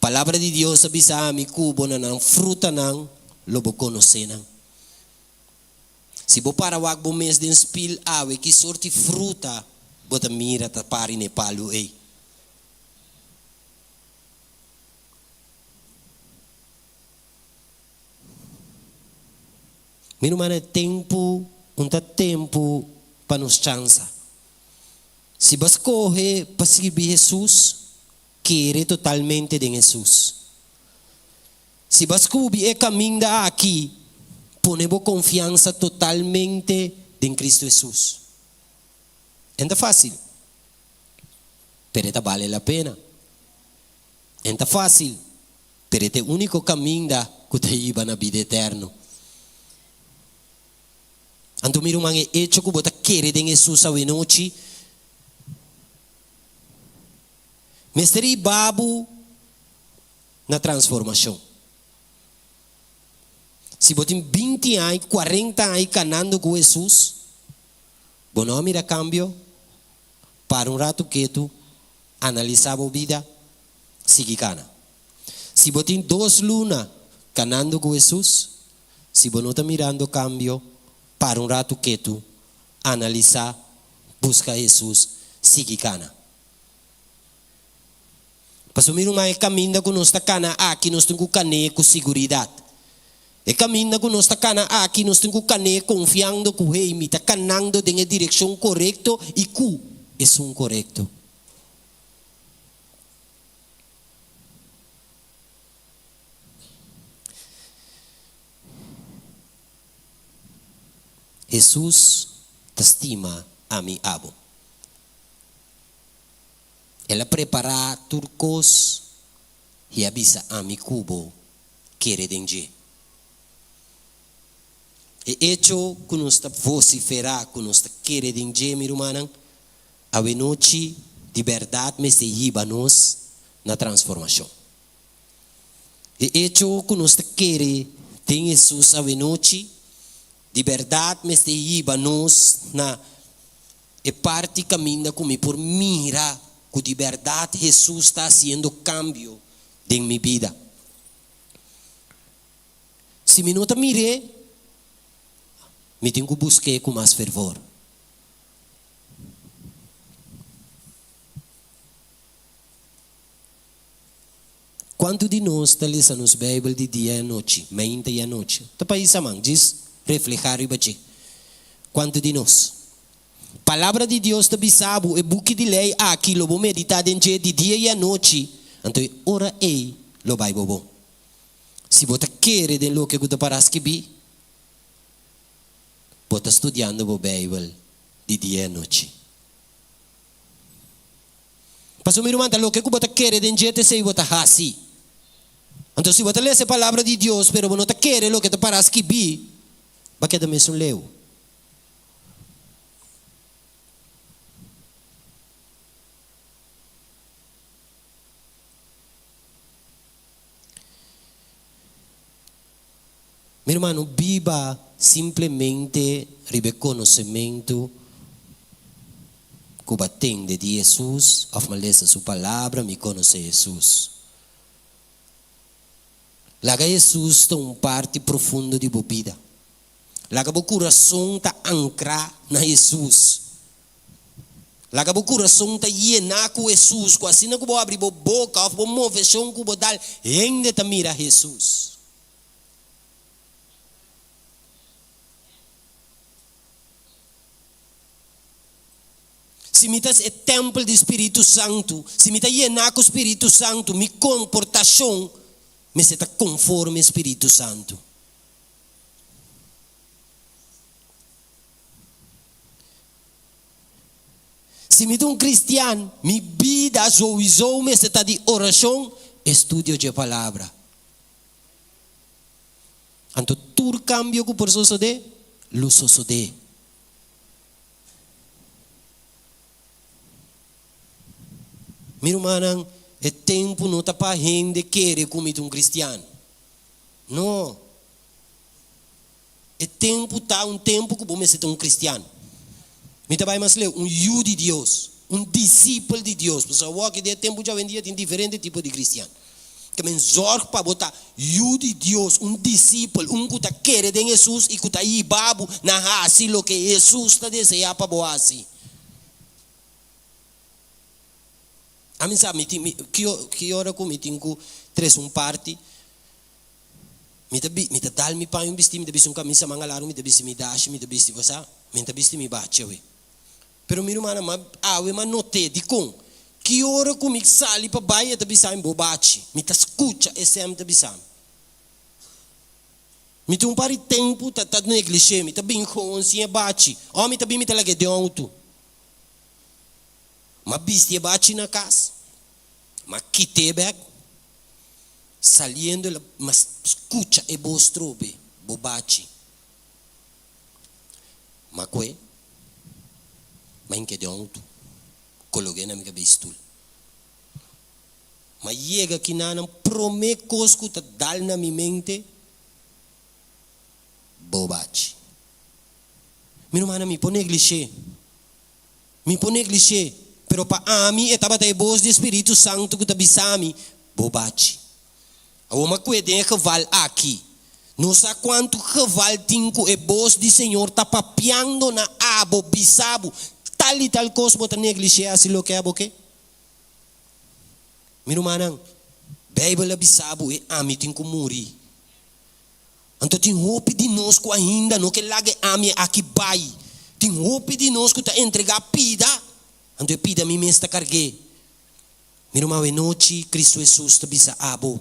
Palabra di Dios a bisa ami ku bo na nan frutanan lo bo konosé nan. Si bo para wak bo mes den spil awe ki sorti fruta bo ta mira ta pari na e palu ei? Mi ruman e tempu un ta tempu pa nos chansa. Si bo a skohe pa sirbi Hesus, kere totalmente den Hesus. Si bo a skubi e kaminda aki, pone bo konfiansa totalmente den Kristu Hesus. En ta fásil, pero e ta bale la pena. En ta fásil, pero e ta e úniko kaminda ku ta hiba na bida eterno. Anto mi ruman, e echo ku bo ta kere den Hesus awenochi mester hiba bo na transformashon. Si bo tin binti aña, kuarenta aña kanando ku Hesus, bo no a mira kambio? Para un ratu ketu, analisá bo bida, sigui kana. Si bo tin dos luna kanando ku Hesus, si bo no ta mirando kambio, para un ratu ketu, analisá, buska Hesus, sigui kana. Pasobra mi ruman, e kaminda ku nos ta kana aki nos tin ku kan'é ku siguridat. E kaminda ku nos ta kana aki nos tin ku kan'é konfiando ku, hey, mi ta kanando den e direkshon korekto i ku esun korekto. Hesus ta stima ami abo. El a prepará tur kos i a bisa ami ku bo kere den dje. E echo ku nos ta vosiferá ku nos ta kere den dje, mi rumannan, awenochi di bèrdat mester hiba nos na transformashon. E echo ku nos ta kere den Hesus awenochi di bèrdat mester hiba nos na E parti kaminda ku mi por mira ku di bèrdat Hesus ta hasiendo kambio den mi bida. Si mi no ta mir'é, mi tin ku busk'é ku mas fervor. Kuantu di nos ta lesa nos Beibel di dia i anochi, mainta i anochi? Ta pa isa man, djis reflehá riba dje. Kuantu di nos? Palabra di Dios ta bisa bo, E buki di lei aki lo bo meditá den dje di dia i anochi, anto e ora ei lo bai bo bon. Si bo ta kere den loke ku ta pará skibí, bo ta studiando bo Beibel di dia i anochi. Pasobra mi ruman, ta loke ku bo ta kere den dje ta esei bo ta hasi. Anto si bo ta lesa e Palabra di Dios pero bo no ta kere loke ta pará skibí, bo a keda mesun leu. Mi ruman, no biba simplemente riba e konosementu ku bo a tende di Hesus òf mi a lesa su palabra, mi konosé Hesus. Laga Hesus ta un parti profundo di bo bida. Laga bo kurason ta ankrá na Hesus. Laga bo kurason ta yená ku Hesus, ku asina ku bo abri bo boka òf bo moveshon ku bo dal, hende ta mira Hesus. Si mi ta e tèmpel di Spiritu Santu, si mi ta yená ku Spiritu Santu, mi komportashon mester ta konforme Spiritu Santu. Si mi ta un kristian, mi bida souiso mester ta di orashon, estudio dje Palabra. Anto tur kambio ku por sosodé, lo sosodé. Mi rumannan, e tempu no ta pa hende kere ku mi ta un kristian. No. E tempu ta un tempu ku bo mester ta un kristian. Mi ta bai mas leu, un yu di Dios, un disipel di Dios. Pasobra awor aki den e tempu djawendia tin diferente tipo di kristian. Ta men zòrg pa bo ta yu di Dios, un disipel, un ku ta kere den Hesus i ku ta hiba bo na hasi loke Hesus ta deseá pa bo hasi. Ami sa, mi tin, mi, ki ora ku mi tin ku trese un parti, mi ta bi, mi ta dal mi paño bisti, mi ta bisti un kamisa manga largu, mi ta bisti mi dashi, mi ta bisti, bo sa, mi ta bisti mi bachi awe. Pero mi rumannan, ma awe m'a not'é. Dikon? Ki ora ku mi sali pa bai, e ta bisa mi, Bo bachi. Mi ta skucha e sèm ta bisa mi. Mi tin un par di tempu ta ta neglish'é. Mi ta bin gewoon sin e bachi. Ò mi ta bin mi ta lag'é den outo. M'a bisti e bachi na kas. M'a kit'é bèk. Saliendo el a, m'a skucha e bos trobe, Bo bachi. Ma kue, ma hinke den outo, kolog'é na mi kabes stul. Ma yega kinanan, promé kos ku ta dal na mi mente, Bobachi. Mi rumannan, mi por neglish'é, mi por neglish'é, pero pa ami e tabata e bos di e Spiritu Santu ku ta bisa mi, Bobachi. Awor m'a kue den e geval aki. No sa kuantu geval tin ku e bos di Señor ta papiando na abo, bisa bo, tal i tal kos bo ta neglishé hasi loke abo ke? Mi rumannan, Beibel a bisa bo e ami tin ku muri. Anto tin hopi di nos ku ainda no ke laga e ami aki bai. Tin hopi di nos ku ta entregá pida, anto e pida mi mes ta karg'é. Mi ruman awenochi Cristo Hesus ta bisa abo,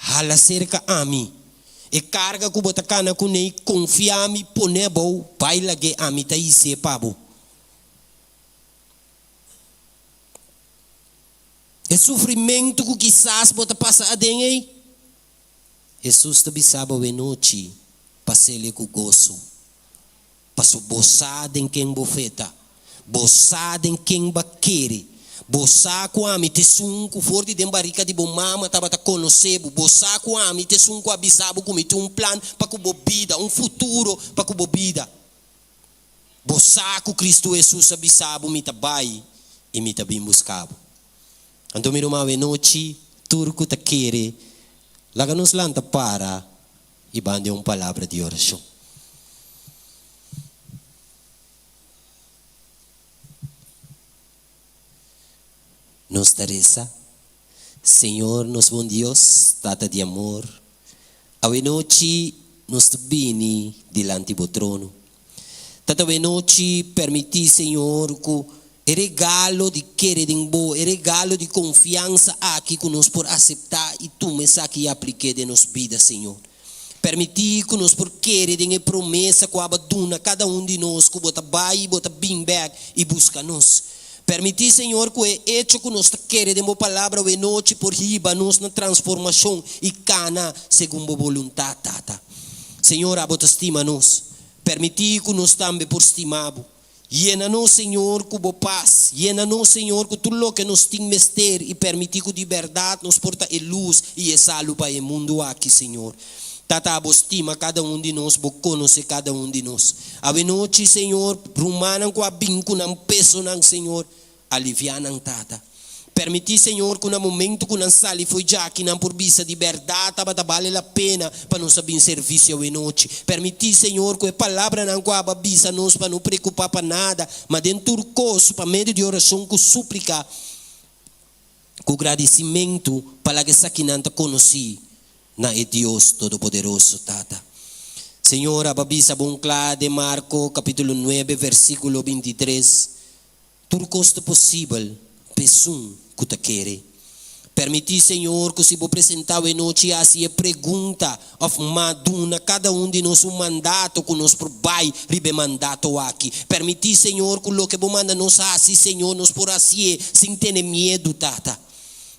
Hala serka ami. E karga ku bo ta kana kuné, konfia mi, pone abou, bai lag'é, ami ta his'é pa bo. E sufrimentu ku kisas bo ta pasa aden ei, Hesus ta bisa bo awenochi, pas'el ku goso. Paso bo sa den ken bo fe ta. Bo sa den ken bo a kere. Bo sa ku ami ta esun ku for di den barika di bo mama tabata konosé bo. Bo sa ku ami ta esun ku a bisa bo ku mi tin un plan pa ku bo bida, un futuro pa ku bo bida. Bo sa ku Kristu Hesus a bisa bo, Mi ta bai i mi ta bin buska bo. Anto mi ruman, awenochi tur ku ta kere, laga nos lanta para. I ban den un palabra di orashon. Nos ta resa, Señor nos bon Dios, Tata di amor, awenochi nos ta bini dilanti bo trono. Tata awenochi permiti, Señor, ku e regalo di kere den bo, e regalo di konfiansa aki ku nos por aseptá i tuma esaki i aplik'é den nos bida, Señor. Permití ku nos por kere den e promesa ku aba duna kada un di nos ku bo ta bai i bo ta bin bèk i buska nos. Permití, Señor, ku e echo ku nos ta kere den bo Palabra awenochi por hiba nos na transformashon i kana segun bo boluntat, Tata. Señor, abo ta stima nos. Permití ku nos tambe por stima bo. Yena nos, Señor, ku bo pas. Yena nos, Señor, ku tur loke nos tin mester i permití ku di bèrdat nos por ta e lus i e salu pa e mundu aki, Señor. Tata, abo stima kada un di nos, bo konosé kada un di nos. Awenochi, Señor, rumannan ku a bin ku nan pesonan, Señor, Aliviá nan, Tata. Permití, Señor, ku na momentu ku nan sali fo'i djaki nan por bisa di bèrdat tabata bale la pena pa nos a bin servisio awenochi. Permití, Señor, ku e palabranan ku abo a bisa nos pa no preokupá pa nada, ma den tur kos, pa medio di orashon ku súplika, ku gradisimentu, pa laga esakinan ta konosí na e Dios Todopoderoso, Tata. Señor, abo a bisa bon kla den Marko kapítulo nuebe, versíkulo bintitres. Tur kos ta posibel pa esun ku ta kere. Permití, Señor, ku si Bo presentá awe nochi hasi e pregunta òf ma duna kada un di nos un mandato ku nos por bai riba e mandato aki. Permití, Señor, ku loke Bo manda nos hasi, Señor, nos por hasié sin tene miedu, Tata.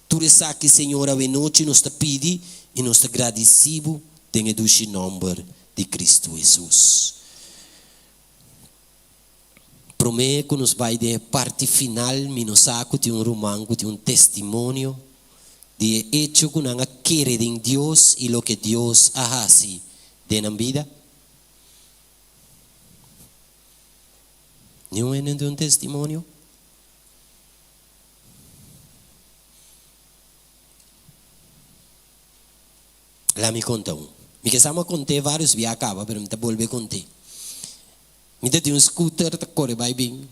Tur esaki, Señor, awe nochi nos ta pidi i nos ta gradisí Bo den e dushi nòmber di Kristu Hesus. Promé ku nos bai den e parti final, mi no sa ku tin un ruman ku tin un testimonio di e echo ku nan a kere den Dios i loke Dios a hasi den nan bida. Niun hende no tin un testimonio? La mi konta un. Mi ke sa mi a kont'é vários bia kaba, pero mi ta bolbe kont'é. Mi ta tin un scooter ta kore bai bin.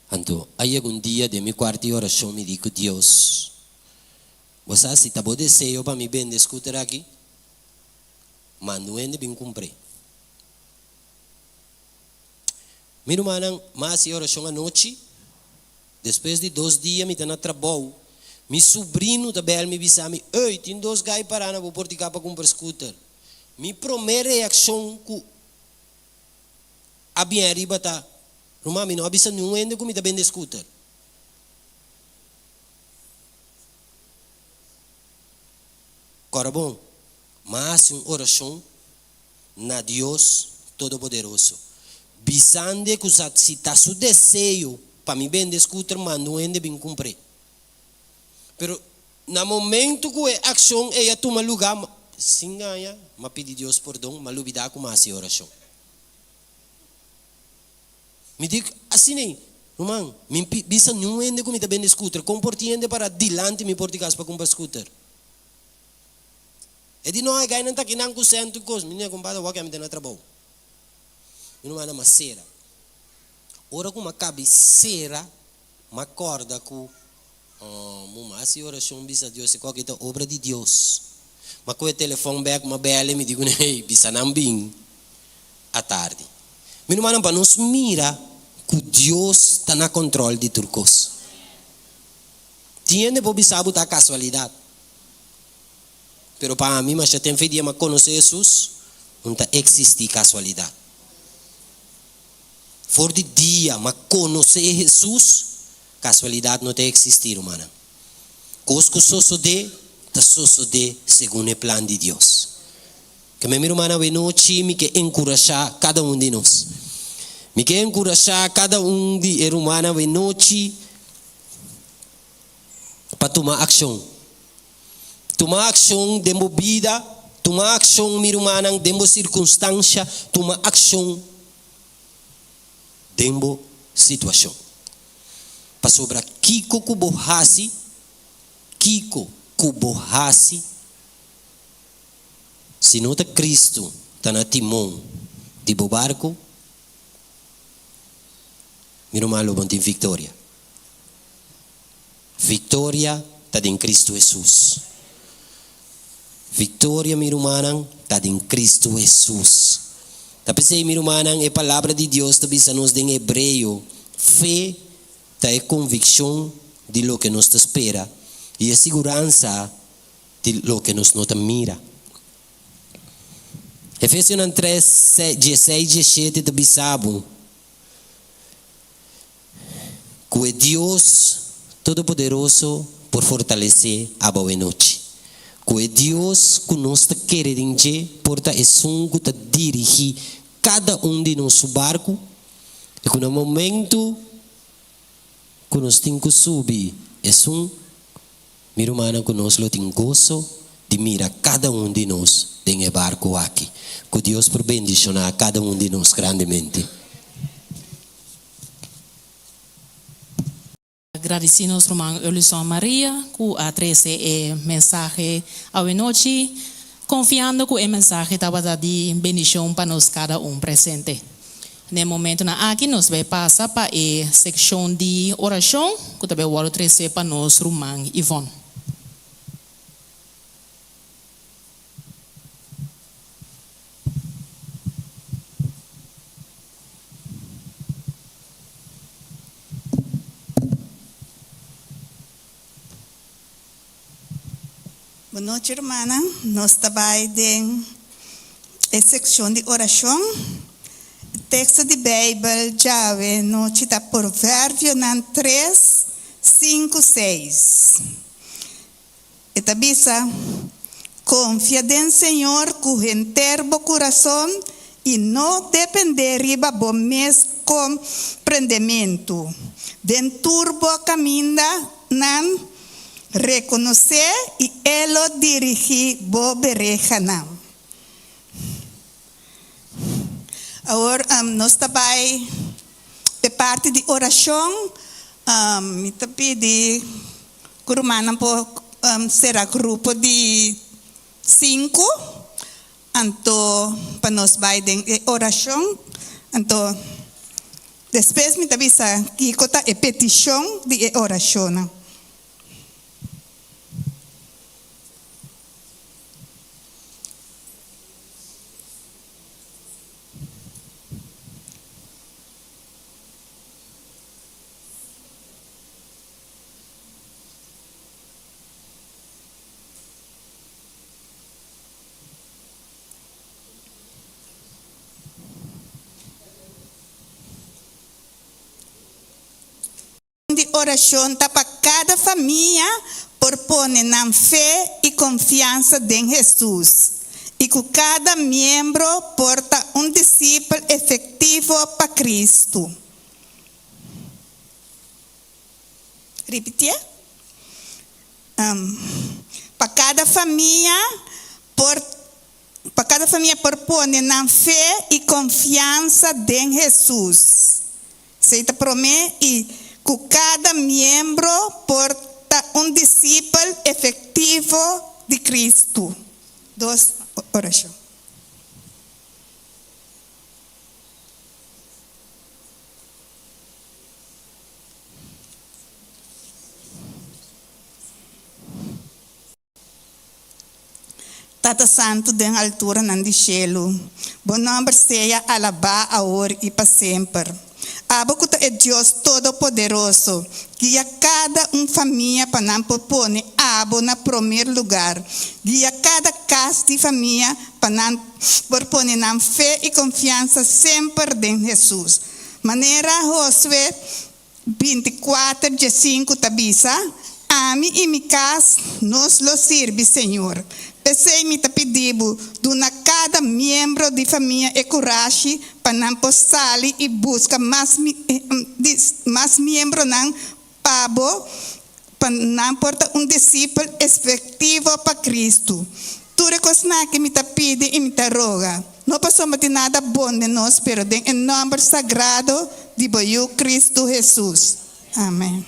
Anto a yega un dia den mi kuarto di orashon mi di ku Dios, Bo sa si ta bo deseo pa mi bende e scooter aki? Manda un hende bin kumpr'é. Mi rumannan, mi a hasi e orashon anochi. Despues di dos dia mi ta na trabou. Mi subrinu ta bel mi bisa mi, Ey, tin dos gai pará na bo portiká pa kumpra scooter. Mi promé reakshon ku a bin ariba ta, Ruman, mi no a bisa niun hende ku mi ta bende scooter. Kòrda bon, m'a hasi un orashon na Dios Todopoderoso, bisand'e ku sa si ta su deseo pa mi bende scooter, manda un hende bin kumpr'é. Pero Na momento ku e akshon ei a tuma lugá, sin gaña, m'a pidi Dios pordon, m'a lubidá ku m'a hasi orashon. Mi di asina ei, Ruman, mi bisa niun hende ku mi ta bende skuter, kon por tin hende para dilanti mi por di kas pa kumpra skuter? E di, No, e gainan ta kinan ku sènt ku kos. Mi di, Kompadre, wak mi ta na trabou. Mi no manda m'a sera. Ora ku m'a kabi sera, m'a kòrda ku Oh, muma hasi orashon bisa Dios e koki ta obra di Dios. Ma ku e telefon bek ma bel e mi di ku nan hey bisa nan bin atardi. Mi rumannan pa nos mira ku Dios ta na kontrol di tur kos. Tin hende por bisa bo ta kasualidat. Pero pa ami masha ten fe dia ma konosé Hesus un ta eksistí kasualidat. For di dia ma konosé Hesus Casualidad no ta existi, rumannan. Cos cu sosode, ta sosode segun e plan di Dios. Keme mi rumannan, awenochi mi ke encurasha cada un di nos. Mi ke encurasha cada un di e rumannan awenochi pa tuma accion. Tuma accion den bo bida, tuma accion mi rumannan den bo circunstancia, tuma accion den bo situashon. Pasobra kiko ku bo hasi, kiko ku bo hasi, si no ta Kristu ta na timon di bo barku, mi ruman lo bo tin viktoria. Viktoria ta den Kristu Hesus. Viktoria, mi rumannan, ta den Kristu Hesus. Ta p'esei, mi rumannan, e Palabra di Dios ta bisa nos den Hebreo, Fe ta e konvikshon di loke nos ta spera i e siguransa di loke nos no ta mira. Efesionan tres, dieseis, dieshete ta bisa bo, Ku e Dios Todopoderoso por fortalesé abo e nochi. Ku e Dios ku nos ta kere den dje por ta esun ku ta dirigí kada un di nos su barku i ku na momentu ku nos tin ku subi esun, mi rumannan ku nos lo tin goso di mira kada un di nos den e barku aki. Ku Dios por bendishoná kada un di nos grandemente. Gradisí nos ruman Eulison Maria ku a trese e mensahe awenochi, konfiando ku e mensahe tabata di bendishon pa nos kada un presente. Na e momentunan aki nos bai pasa pa e sekshon di orashon ku ta bai wòrdu trese pa nos ruman Yvonne. Bon nochi rumannan, nos ta bai den e sekshon di orashon. E teksto di Beibel djawe nochi ta Proverbionan tres, sinku, seis. E ta bisa, Konfia den Señor ku henter bo kurason i no dependé riba bo mes komprendementu. Den tur bo kamindanan rekonosé i E lo dirigí bo berehanan. Awor nos ta bai p'e parti di orashon. Mi ta pidi ku rumannan por sera grupo di sinku, anto pa nos bai den e orashon. Anto despues mi ta bisa kiko ta e petishon di e orashonnan. Di orashon ta pa kada famia por pone nan fe i konfiansa den Hesus i ku kada miembro por ta un disipel efektivo pa Kristu. Ripitié. Pa kada famia por pa kada famia por pone nan fe i konfiansa den Hesus. Esei ta promé i ku kada miembro por ta un disipel efektivo di Kristu. Dos orashon. Tata Santu den alturanan di shelu, Bo nòmber sea alabá awor i pa semper. Abo ku ta e Dios Todopoderoso, guia kada un famia pa nan por pone Abo na promer lugar. Guia kada kas di famia pa nan por pone nan fe i konfiansa semper den Hesus. Manera Hosue 24 diesinku ta bisa, Ami i mi kas, nos lo sirbi Señor. P'esei mi ta pidi bo, duna kada miembro di famia e kurashi pa nan por sali i buska mas mas miembronan pa bo, pa nan por ta un disipel efektivo pa Kristu. Tur e kosnan aki mi ta pidi i mi ta roga, no pasobra tin nada bon den nos, pero den e nòmber sagrado di bo Yu Kristu Hesus. Amèn.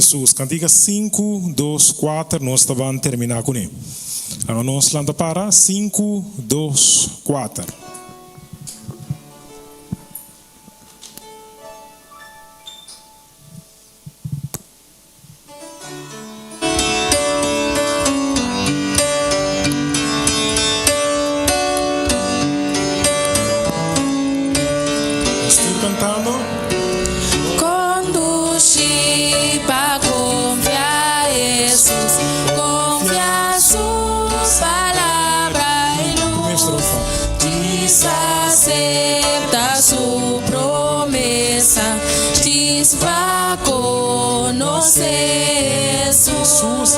Hesus. Kantika sinku, dos, kuater nos ta ban terminá kuné. Laga nos lanta para, sinku, dos, kuater. Nos tur cantando. Conduci pa confia Jesus, confia su palabra y luz. Djis acepta su promesa, djis pa conoce Jesus.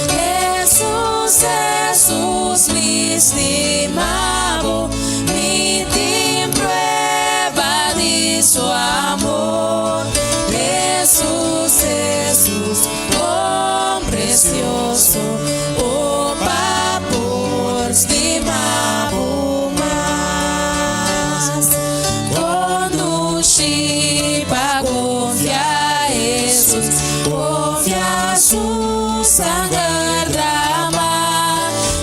Jesus, Jesus, mi stima bo, mi tin prueba di su amor. Jesus, Jesus, con precioso, oh pa por stima bo mas. Conduci pa confia Jesus, confia su sanger drama.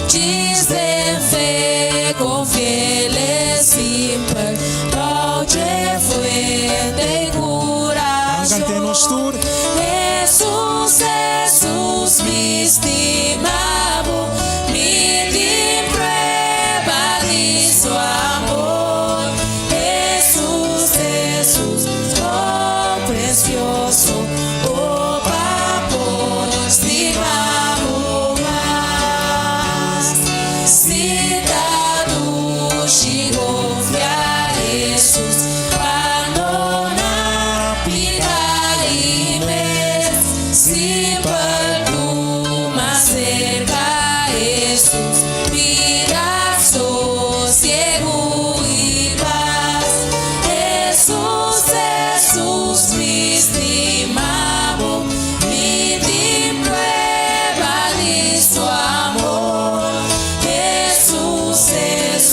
Djis den fe, confiel e simpel, bou dje fuente y curacion. Jesus, Jesus, mi stima bo, mi tin prueba di.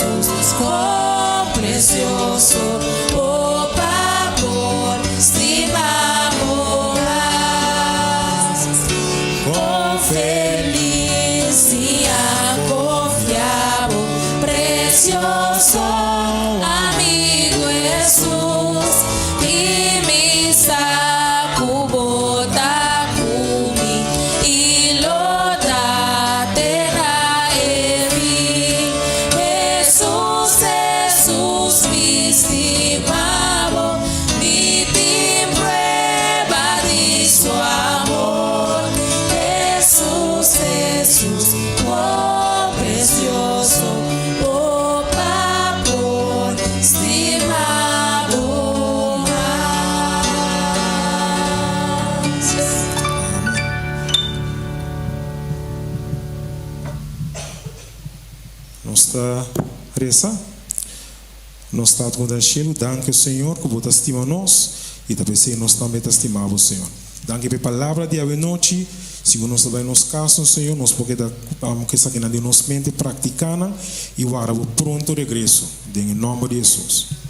Hesus, kon presioso bo pa por stima bo mas. Kon felis si a konfia bo, presioso amigu Hesus, i mi sa ku bo ta ku mi i lo ta te na e fin. Hesus, Hesus, mi stima bo, mi tin prueba di su amor. Hesus, Hesus, kon presioso bo pa por stima bo mas. Nos ta resa. Nos Tata ku ta na shelu, danki o Señor ku bo ta stima nos i ta p'esei nos tambe ta stima bo, Señor. Danki pa e palabra di awenochi. Sigun nos ta bai nos kasnan, Señor, nos por keda ku esakinan den nos mente, praktiká nan i warda bo pronto regreso. Den e nòmber di Hesus.